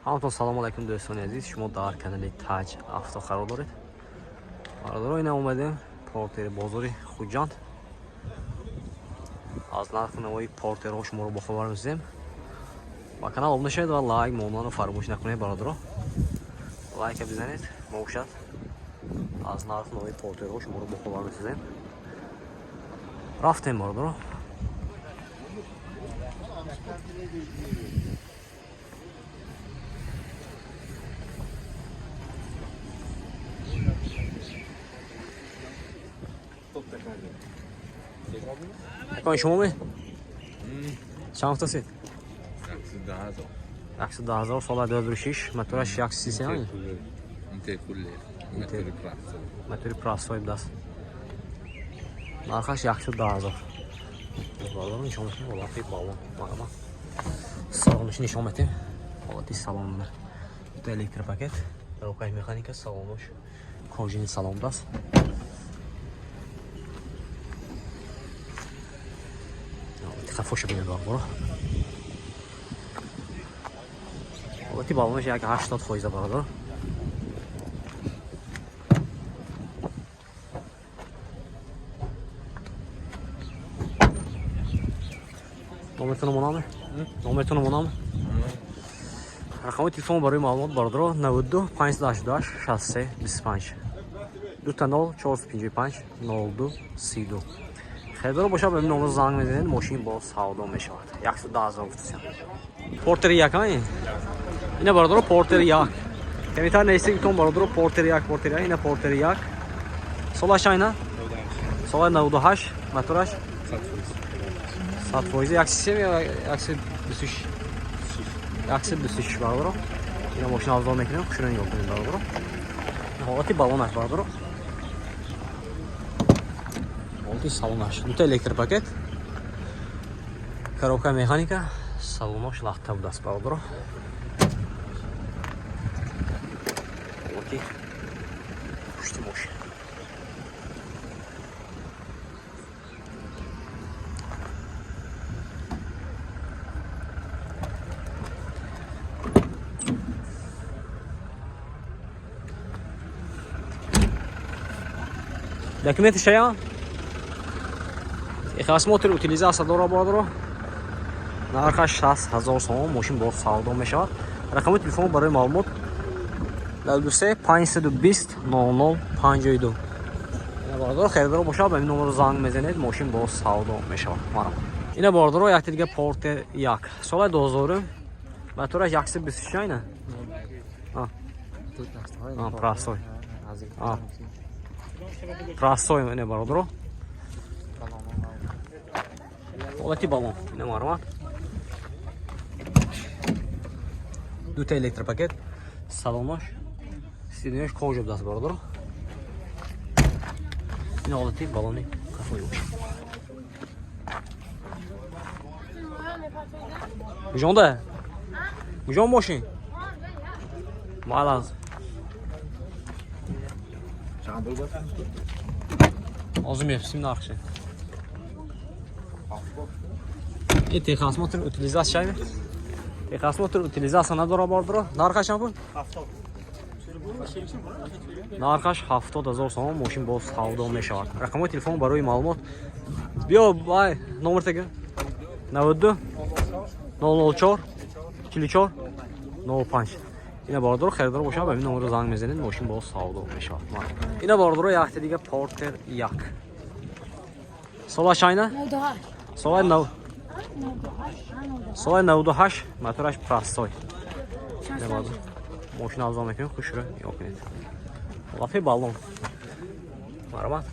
Ҳаматон салому алайкум, дӯстони азиз. Шумо дар канали Таҷ Авто қарор доред. Бародаро, ина омадем Портери бозори Хуҷанд. Аз нарху навои портерҳо шуморо бохабар месозем. Ба канал обуна шавед ва лайк монданро фаромӯш накунед, бародаро. Лайка бизанед, бошад. Аз нарху навои портерҳо шуморо бохабар месозем. Рафтем, бародаро. Акон, шумо ме? Чанд гуфтасед? 110 000. 110 000, сола 2006, мотораш 133? Интеркулер. Мотори простой. Мотори простой будааст. Нархаш 110 000. Бародаро, нишон метем ҳолати балон. Марама. Салонаш нишон метем. Ҳолати салон. Дута электропакет, рокаи механика, салонош кожини салон будааст. Хафоша бинед, бародаро. Ҳолати балонаш як 80 фоиза, бародаро. Номертонро монам? Номертонро монам? Рақами телефон барои маълумот, бародаро, 92 588 63 25, 00 455 02 32. Харидоро бошад, ба ин номер занг мезанед, мошин бо савдо мешавад. 110 000 гуфтасям. Портери як ай? Ина, бародаро, Портери як. Комментар нависед гуфтам, бародаро, Портери як, Портери як, ина Портери як. Солаш айна? Сола 98, мотораш 100 фоиз, 103 ё 126? 126, бародаро. Ина мошина авзол мекунем, хушро нигоҳ кунед, бародаро. Ҳолати балонаш, бародаро. Ҳолати салонаш. Дута электропакет. Коробка механика, салонош лахта будааст, бародаро. Ҳолати пушти мошин. Документы шаян? Техосмотр, утилизация дора, бародаро. Нархаш 60 000 сомон, мошин бо савдо мешавад. Рақами телефон барои маълумот 93 520 00 52. Ина, бародаро, харидоро бошад, ба ин номеро занг мезанед, мошин бо савдо мешавад. Марҳамат. Ина, бародаро, якти дига Портер як. Соли 2000, мотораш 126 айна? А, простой. А. Простой, ина, бародаро. Ҳолати балон. Ина, марҳамат. Дута электропакет, салонош, сиденьяш кожа будааст, бародаро. Ин ҳолати балони қафои мошин. Куҷонда? Куҷон мошин? Малаз. Ҳозир мепурсим нархши. И техосмотр, утилизация шайми? Техосмотр, утилизация надора, бародаро. Нархаш чанд пул? Нархаш 70 000 сомон, мошин боз савдо мешавад. Рақамҳои телефон барои маълумот. Биё, вай, номер тега. 92 004 44 05. Ина, бародаро, харидор бошад, ба ин номерро занг мезанед, мошин боз савдо мешавад. Ина, бародаро, якта дига Портер як. Солаш айна? Солай нав. Солай 98, мотораш простой. Ина, бародаро. Мошин авзол мекунем, хушро нигоҳ кунед. Лафи баллон. Марҳамат.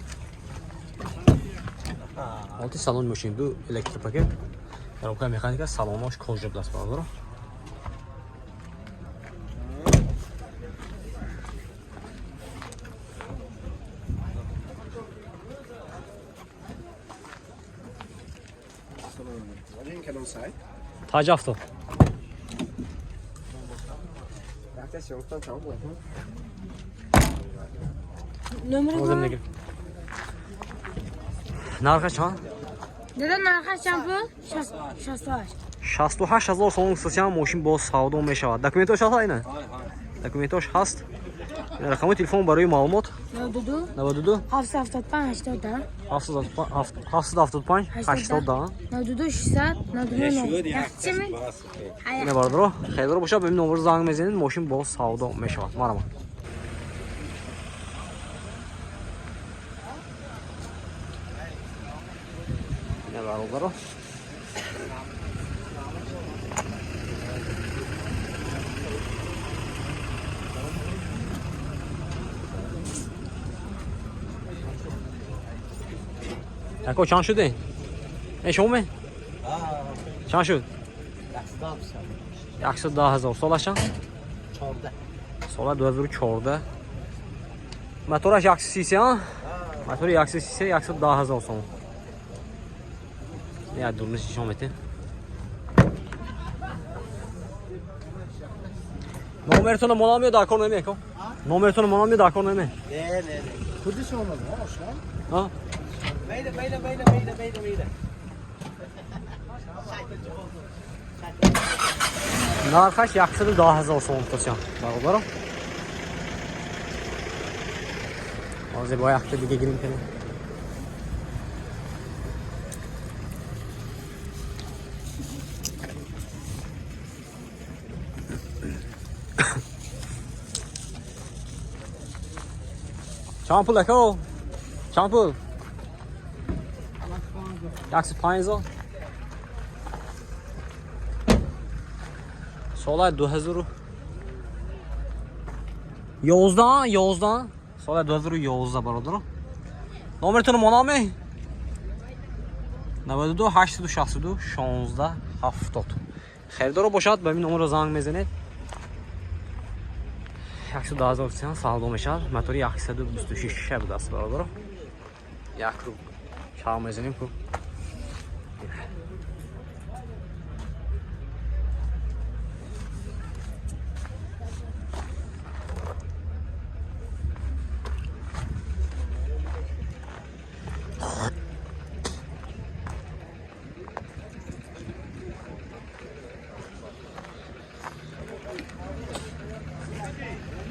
Ҳолати салони мошин, ду электропакет, коробка механика, салонош кожа будааст, бародаро. Таҷ Авто. Якта съёмкатон чанд буд? Номер Ҳозир мегирем. Нархаш чанд? Дада, нархаш чанд пул? 68. 68 000 сомон гуфтасиам, мошин боз савдо мешавад. Документош ҳаст ина? Документош ҳаст. Рақами телефон барои маълумот: 92 92 775 80 775 80 92 600 99. Яхчими? Ина, бародаро, хелро бошад, ба ин номер занг мезанед, мошин боз савдо мешавад. Марама. Ина, бародаро, яко, чанд шуде? Э, шумо чанд шуд? 110 000. Солаш чанд? Сола 2014. Мотораш 133, а? Мотори 133, 110 000 сомон. Я дурниш нишон метем. Номертона монам ё дар кор намеко? Номертона монам ё дар кор наме? Не, не, не. Кудиш омад, ошно? А? Мейда, мейда, мейда, мейда, мейда, мейда. Нархаш 110 000 сомон тосян. Бародаро. Ҳозир бо якта дига гирим кунем. Чанд пул, ако? Чанд пул? 105 000. Сола 2011, 11, сола 2011, бародаро. Номертон монаме? 92 862 16 70. Харидоро бошад, ба ин номерро занг мезанед. 110 000 сиан савдо мешавад. Мотори 126 будааст, бародаро. Як рӯ чав мезанем ку.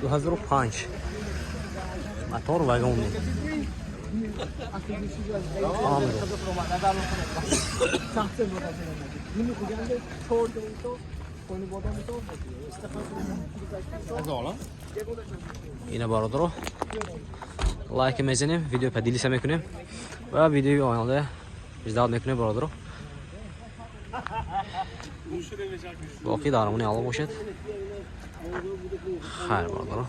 2005, мотор вагонный. Амро. Ина, бародаро, лайк мезанем, видео поделиться мекунем ва видеои оянда ждать мекунем, бародаро. Боқӣ дар амони Алло бошед. Хайр, бародаро.